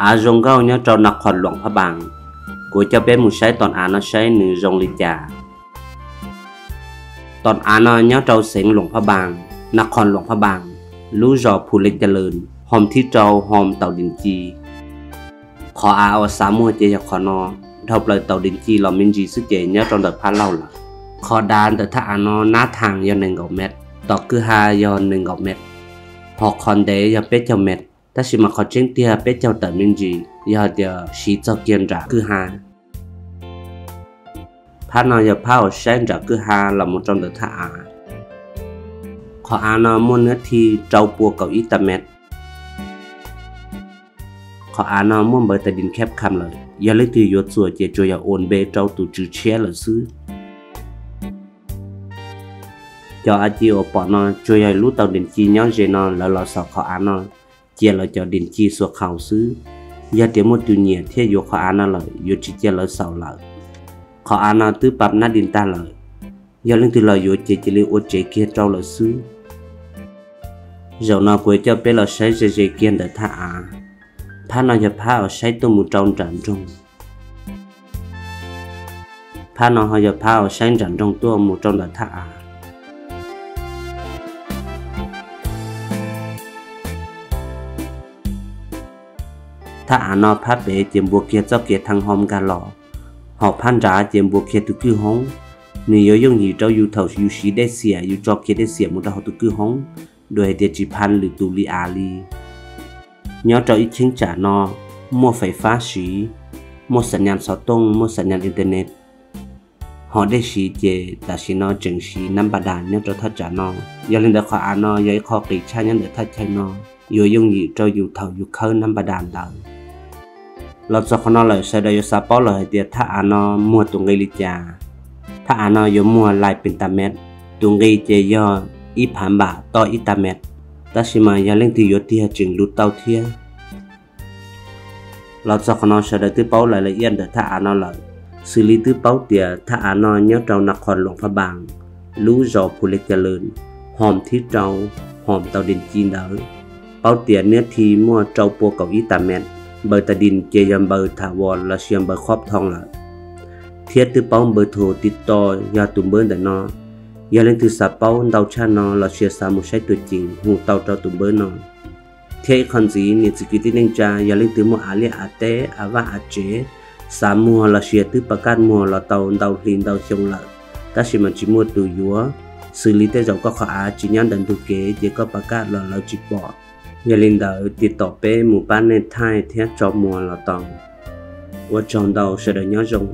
Av zoo nkauj nyob rau Nas Khos Luam Phab Npaas. Kuv coj peb mus saib toos av no saib nws zoo li cas. Toos av no nyob rau xeev Luam Phab Npaas, Nas Khos Luam Phab Npaas, lub zos Phu Leej Ca Lwm, hoom thib rau hoom Taus Dees Ci. Qhov av uas xav muag ces yog qhov no, dhau plaws Taus Dees Ci los me ntsis xwb ces nyob rau ntawm Phab Lauj lawm. Qhov dav ntawm thaj av no nab thas yog nees nkaum mev, tom kwj ha yog nees nkaum mev, hos qhov ntev yog peb caug mev, tab sis mas qhov tseeb tiag peb caug tawm me ntsis yog hais tias siv txog kiag nram kwj ha. Phab no yog phab uas saib nram kwj ha los mus rau ntawm thaj av. Qhov av no muaj nuab thi rau pua kaum ib ta mev. Qhov av no muaj npawb tais dis kheb kham lawm, yog leej twg yuav txuas ces tsuas yog ua npe rau tus tswv tshiab lawm xwb. Cov av ci uas pom no tsuas yog lub tau dees ci nyob ze no lawv los xaus qhov av no, cia lawv cov dees ci xuas qhaus xwb. Yog tias muaj tus nyiam thiab yuav qhov av no lawm yuav tsis cia lawv xaus lawm. Qhov av no twb pab nab di tag lawm, yog leej twg los yuav ces cia li ua tsev kiag rau lawm xwb. Zaum no kuv coj peb los saib ze ze kiag ntawm thaj av. Phab no yog phab uas saib tuaj mus rau nram nroog. Phab no ho yog phab uas saib nram nroog tuaj mus rau ntawm thaj av. Thaj av no phab pem ces npuas kiag txoj kev thaj hom nkag los, hos phab nrad ces npuas kiag tus kwj hoob. Nws yuav yooj yim rau yus thaum yus siv dej xiam yus tso kiag dej xiam mus rau hauv tus kwj hoob, dua hais tias tsis pha lwm tus li av li. Nyob rau ib cheeb tsam no muaj fais fab siv, muaj xas nyas xov tooj, muaj xas nyas internet, hos dej siv ces tam sim no tseem siv nab npa das nyob rau thaj tsam no. Yog li ntawd qhov av no yog ib qho qis tshaj nyob ntawm thaj chaw no, yuav yooj yim rau yus thaum yus khawb nab npa das ntawd. Los txog qhov no lawm sawv daws yuav xav paub lawm hais tias thaj av no muag tus nqi li cas. Thaj av no yuav muag lais pes tas mev, tus nqi ces yog ib phav npam toj ib ta mev, tab sis mas yog leej twg yuav tiag tseem lug tau thiab. Los txog qhov no sawv daws twb paub lawm lawm ntawm thaj av no lawm. Xws li twb paub tias thaj av no nyob rau nas qhos luam phaj npas, lub zos Phu Lej Ca Lwm, hom thib rau, hom tau dees ci ntawd. Paub tias nuab thi muaj rau pua kaum ib ta mev, npaws tas dis ces yog npaws tham vas los sis yog npaws khob thoo lawm. Thiab twb paub npawb thum tiv toj yog tus npawb ntawm no. Yog leej twg xav paub ntau tshaj no los sis xav mus saib tus ceem hu tau rau tus npawb no. Thiab ib qho ntxiv niam txiv kwv tij neej tsa yog leej twg muaj av liaj av teb av vaj av tsev, xav muag los sis yog twb pas kaj muag los tau ntau hli ntau xyoo lawm, tab sis mas tsis muaj tus yuav, xws li tej zaum koj qhov av tsis nyob ntawm ntug kev ces koj pas kaj los lawv tsis pom. Yog li ntawd tiv tom peb mus pab nej thaij thiab tso muag los tau. Ua tsaug ntau, sawv daws nyob zoo.